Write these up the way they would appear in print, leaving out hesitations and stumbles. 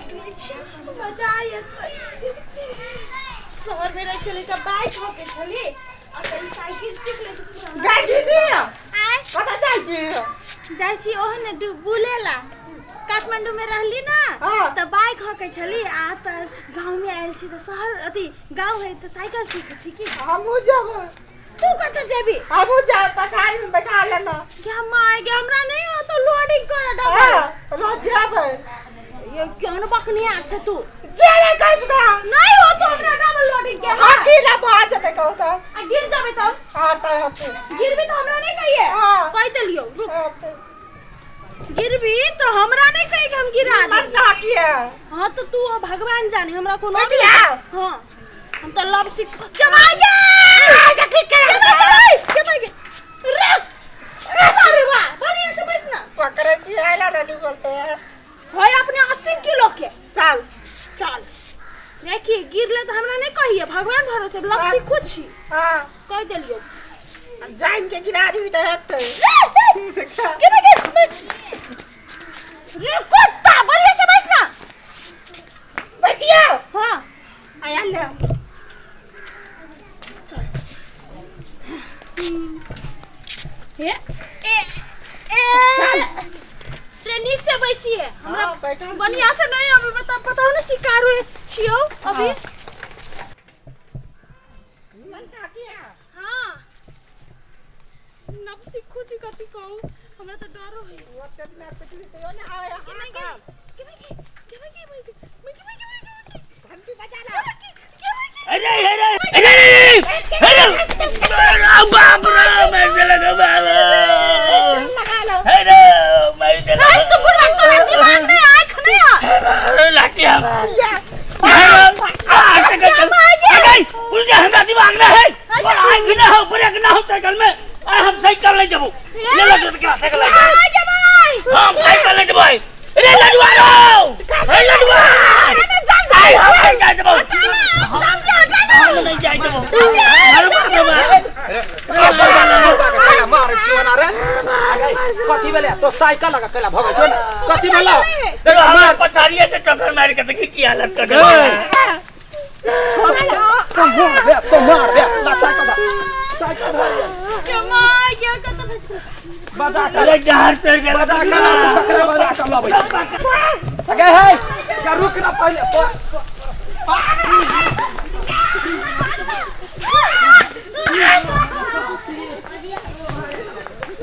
सीख लै छी, मजा आयत। शहर में रहै छली तऽ बाइक हकै छली, आ तऽ ई साइकिल सीख लै छी पुराना। गाय दीदी। आँय? कतऽ जाइ छी? जाइ छी ओहने बुले ला। काठमांडू में रहली ना तऽ बाइक हकै छली, आ तऽ गाँव में आयल छी तऽ शहर अथी गाँव है तऽ साइकिल सीखै छी की। हमहूँ जेबै। तू कतऽ जेबी? हमहूँ जायब, पछाड़ी में बैठा लेना। गे माय गे, हमरा नहीं हो तो लोडिंग कर डबल। हाँ, रोज जेबै। ये क्यों न बकनी आ छै तू? जेबै कहै छी तऽ। नहीं हो तो हमरा डबल लोडिंग के। हाँ, की ला भऽ जेतै कहू तऽ। आ गिर जाबे तब? हाँ तऽ होतै। गिरबी तऽ हमरा नहीं कहिए। हाँ। कहि देलियौ, रुक। होतै। गिरबी तो हमरा नहीं कहि के हम गिरा मन देब। साकी है। हाँ तो तू भगवान जाने, हमरा कोनो। बैठिया। हाँ, हम तो लव सिख जमाई गे। आ, देखी केना। जमाई जमाई गे, रुक। अरे वाह, बढ़िया से बैठ ना। पकड़ै छी आइला नहीं बोलते हैं। है अपने 80 किलो के। चल। चल, देखिए, गिरले तो हमरा नहीं कहिए, भगवान भरोसे लव सिखू छी। हाँ। कह देलियो। जान के गिरा दीबी तऽ हेतै। गिर गिर रे कुत्ता, बढ़िया से बैठ ना। बैठिया। हाँ। आया ले। चल। ए ए ए रे, नीक से बैसिए हमरा। हाँ, बैठल। बढ़िया से नहीं अभी बता, पता नहीं शिकारू छियो अभी। मन ताकी है। हाँ, नब सीखू छी, कथी कहू, हमरा तऽ डरो है। ओते ना पिटली तैयो ने आवे। के मैं के के मैं के के मैं के मैं के मैं के मैं के मैं के घंटी बजा ला। अरे अरे अरे अरे अरे, बाप रे, मार देला गो बाबा। लगा लो। अरे, मार देला। अरे तू बुढ़वा, तोरा दिमाग नहीं, आँख नहीं है? लाठी हमार। या। अरे पुलिस, हमरा दिमाग ना है और आँख ना हो, ब्रेक ना हो साइकिल में। आ हम साइकिल ले जबो, ले ले तो क्या साइकिल ले। आ जमाई। हम साइकिल ले जबो। अरे लडुआ रो, अरे लडुआ, आई हम नहीं जाए देबो, हम नहीं जाए देबो। अरे बाप रे बाप। कैला मारै छी ओना रे? कथी भेलै? तो साइकिल लगा कैला भगै छौ ने? कथी भेलै? देखो, हमरा पछाड़िए से टक्कर मार के देखी की हालत कर देलक। तो मार बे, तो मार बे, ला साइकिल दा, साइकिल धर। जमाई के कत बजा कर। अरे जहर पेड़ गेल। बजा कर, तू ककरा बजा कर लबै छी? अगे हे, क्या रुक ना पहिले।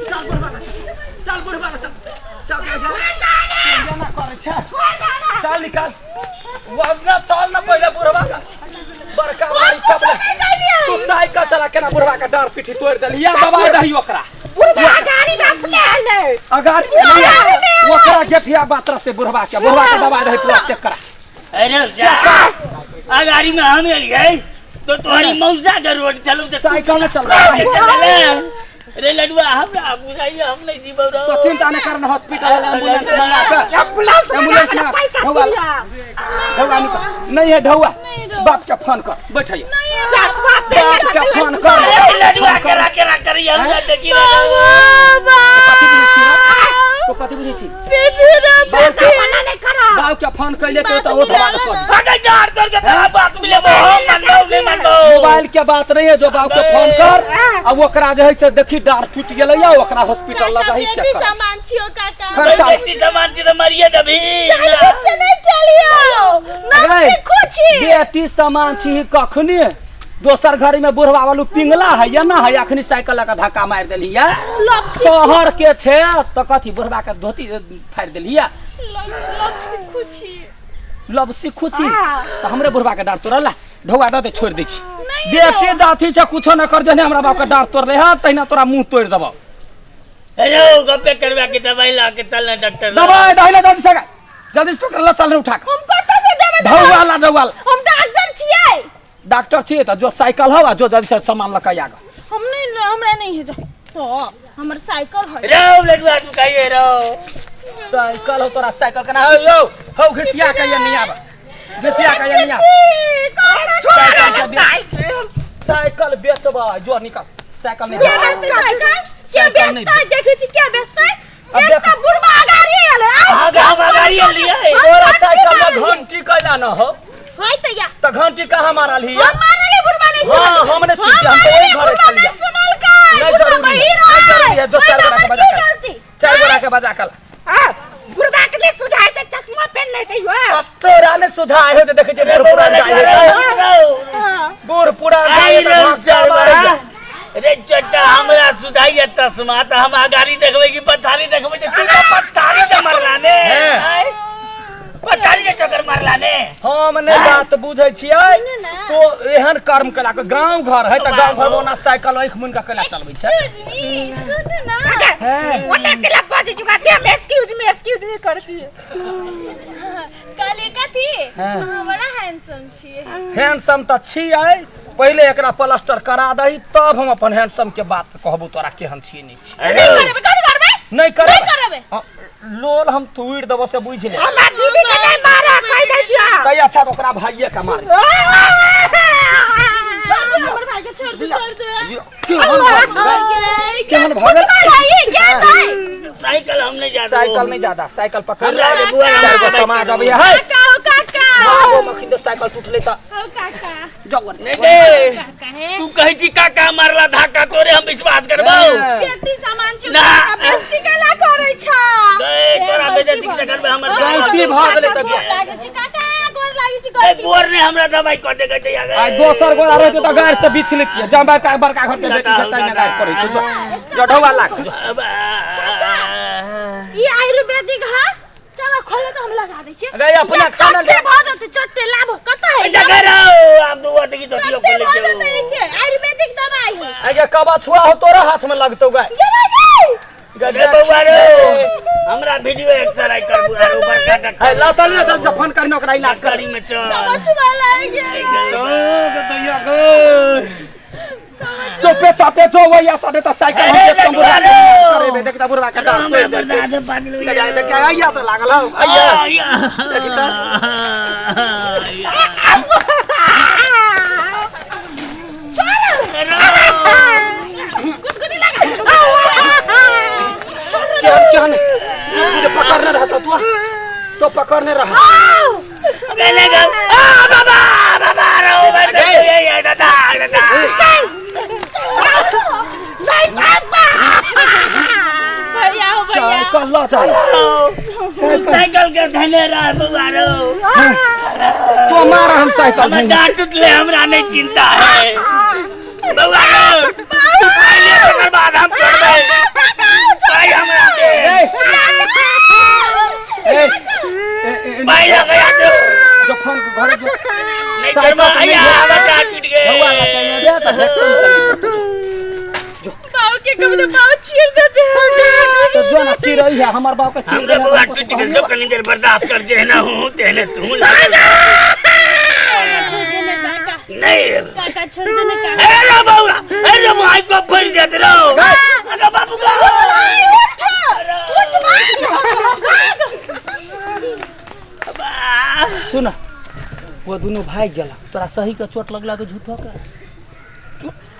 चल बुढ़बा, चल बुढ़बा, चल चल चल, ना करै छै, चल निकाल वरना। चल ना पहिले बुढ़बा का बड़का भारी कबले। तू साइकिल चला केना बुढ़बा का डार पीठी तोड़ देली? या दबाई दही ओकरा। बुढ़बा गाड़ी में अपने आले। अगाड़ी में ओकरा गेठिया बातरा से बुढ़बा के दबाई दही, पूरा चेक करा। अरे जा, अगाड़ी में हम एलियै तो तुम्हारी मौसा के रोड चलू तो साइकिल न चल। रे लडुआ, हमरा बुझाइए हम नहीं जीबो रो। तो चिंता न करना, हॉस्पिटल एम्बुलेंस मंगा के। एम्बुलेंस एम्बुलेंस मंगा ना के पैसा ढौआ दिया। ढौआ निकल नहीं है, ढौआ बाप के फोन कर, बैठिए। चल बाप रे। बाप के फोन कर। अरे लडुआ, करा करा करी हमरा देखी रे। कथी बुझै छी रे? तो कथी बुझै छी? बाप के वाला नहीं करा। बाप के फोन कैले के तो ओ धबा के कर। अरे जार कर के तोरा बात मिले, हम मानबो नहीं मानबो। मोबाइल के बात नहीं है, जो बाप के फोन कर आ ओकरा जे है से देखी डार टूट गेलै या ओकरा हॉस्पिटल ल जाही, चेक कर। सामान छियो काका। खर्चा। बेटी सामान छी तऽ मरिए देबही। से नहीं चलियो ना। रे, सीखू छी। बेटी सामान छी कखनी दोसर घड़ी में बुढ़वा वालू पिंगला है या ना है, अखनी साइकिल लऽ के धक्का मारि देली या। शहर के छे तऽ कथी बुढ़वा के धोती फाड़ि देली या। लव सीखू छी। लब सीखू छी। हाँ। तऽ हमरे बुढ़वा के डाँट तोड़ल ढौआ दऽ दे, छोड़ि दै छी। नहीं। बेटी जाति छै, कुछो न कर, जहने हमरा बाप के डाँट तोड़ले है तहिना तोरा मुँह तोड़ि देबौ। अरे गप्पे करवा के दवाई ला के चल ना डॉक्टर लग। दबाई दहिले जल्दी से, जल्दी से ओकरा लऽ चल रे उठा के। हम कतऽ से देबै? ढौआ ला, ढौआ ला। हम डॉक्टर छियै। डॉक्टर छियै तऽ जो साइकिल हौ आ जो जल्दी से सामान लऽ के आगा। हम नहीं, हमरा नहीं है तो हमर साइकिल है। रो लडुआ, तू कहिए रो। साइकिल हो तोरा? साइकिल केना हो यौ? हौ घिसिया के ये नहीं आब, घिसिया के ये नहीं आब। साइकिल के बेच, साइकिल बेचबै, जो निकल, साइकिल नहीं। के बेचतै साइकिल? के साइकिल नहीं। बेचतै? देखै छी के बेचतै। अब एक देख। तऽ बुढ़बा अगाड़ी एलै। आगा हम अगाड़ी एलियै। तोरा साइकिल में घंटी कैला न हो होय त या त घंटी कहाँ मारल ही हम मारले बुढ़वा नहीं हाँ, हमने सुन लिया, हम तो वही घरे बुढ़वा चल नहीं गया। सुनल का नहीं बुढ़वा जरूरी है, बहिर नहीं जरूरी है, जो होय चार त गोरा के हमर बजा की कर। गलती चार गोरा के बजा कल हां बुढ़वा के ले सुझाए से चश्मा पहन लेते हो तोरा ने सुधाय हो जे देखै छै बूढ़ पुरान जाइ है बूढ़ पुरान आई जाइ है रे त घास मारै सरवा है। रे चट्टा हमरा सुधाइया चश्मा त हम अगाड़ी देखबै कि पछाड़ी देखबै त तू त पछाड़ी से मरला ने हैं। आय। पछाड़ी से टक्कर मरला ने हम ने बात बुझै छियै सुनू ना। तो एहन कर्म केला के गांव घर है त गांव घर में ओना साइकिल आँखि मुनि के केला चलबै छै एक्सक्यूज मी सुनू ना ओने के ला बाजे चुका दे हम एक्सक्यूज मी करती कहले कथी हाँ। अहाँ बड़ा हैंडसम छियै हैंडसम त छियै पहिले एकरा प्लास्टर करा दही तब हम अपन हैंडसम के बात कहबो तोरा केहन छियै नहि छियै अरे नहीं करबै कथी करबै नहीं करबै नहीं करबै। हाँ, लोल हम तोड़ि देबो से बुझि ले हमरा दीदी के नहीं मारा कह दे छिया तै अच्छा तऽ ओकरा भाइये के मारे छोड़ दे हमर भाई के छोड़ दे छोड़ दे केहन भऽ गेल? केहन भऽ गेल भाई क्या भाई साइकिल हम नहीं जाते साइकिल नहीं ज्यादा साइकिल पकड़ हमरा रे बुआ, चारि गो हमरा समाज अबैया है काका हो काका बाबो मखिन दे साइकिल टूटलै तऽ हो काका जाउ नहीं दे काका हे तू कहै छी काका मारला धक्का तोरे हम विश्वास करबौ हैं। बेटी सामान छै ना। बेइज्जती केला करै छ गए तोरा बेइज्जती के चक्कर में हमर गलती भऽ गेलै तऽ गोर लागै छै काका गोर लागै छै ए, गलती गोर ने हमरा दवाई कर देके छै आगे आइ दोसर गोरा रहतै तऽ गारि से बीछ लेतियै जँ बड़का बड़का घर के बेटी छै तै ने गारि पड़ै छै जो जो ढौआ लाग जो अब, ई आयुर्वेदिक है चलो खोलो तो हम लगा दै छियै रे अपना खाना ले चट्टे भऽ जेतै चट्टे लाबो कतऽ है जगह रहो आप दो आदमी तो दियो चट्टे खोले भऽ जेतै ऐसे आयुर्वेदिक दवाई है आइ गे कबा छुआ हो तोरा हाथ में लगतौ गाय गे भाई अरे बउआ रे हमरा वीडियो एक्सरे कर बुआ रे बड़का है डॉक्टर ला चल ना चल जा, फोन करने ओकरा इलाज कर गाड़ी में चल कबा छुआ लागे चुपे चापे जो वही साढ़े त साइकिल हम अरे देख लडुआ रे। करे देख त बुढ़वा के दाँत हमरा तोड़ि देतै। बर्दाश्त बादल देख देख आइया से लागल हौ आइया देखी त गुदगुदी लगा केहन केहन मुझे पकड़ने रहता तू तो पकड़ने रहा भैया हो भैया साइकिल ल जा साइकिल के धने रह बउआ रो तो मार हम साइकिल हमर धइने। डांट टूटले हमरा नहीं चिंता है बउआ रो तू पहले तकर बाद हम करबै भाई हमरा दे ए, ए, ए, ए, भाई लगा दो जो फोन के घरे जो नहीं करबा आया हमर डांट टूट गए बउआ ला कहियो दे त देखतौ तनी। बाबू के कभी तो बाबू चीर देते हैं तो जो ना चिरई है हमर बाप के चिर हमरा बउआ टूट गेल सब कनी देर बर्दाश्त कर जेहना हूं तेहने तू लागल छोड़ देना काका नहीं काका छोड़ देना काका अरे बउआ अरे भाई को फड़ देत रहो अरे बाबू का उठ उठ भाग भाग सुन वो दुनू भाग गेला तोरा सही के चोट लगला के झूठो के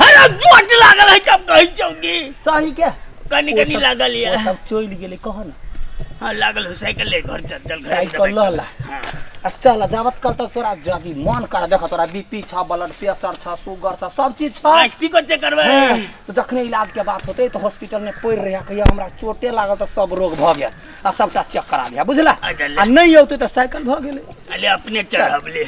अरे चोट लागल है तब कहै छौ की सही के कनी कनी लागल वो या सब चलि गेलै कह न हां लागल हो साइकिल ले घर चल चल घर साइकिल ल ला हां आ चल जावत कल तक तोरा जदि मन कर देख तोरा बीपी छ ब्लड प्रेशर छ शुगर छ सब चीज छ प्लास्टिक को चेक करबै हाँ, तो जखने इलाज के बात होते तो हॉस्पिटल में पड़ि रहा कहिया हमरा चोटे लागल तऽ सब रोग भऽ गेल आ सबटा चेक करा लिया बुझला अच्छा, ले। आ नहीं औते तऽ साइकिल भऽ गेलै अरे अपने चढ़ब ले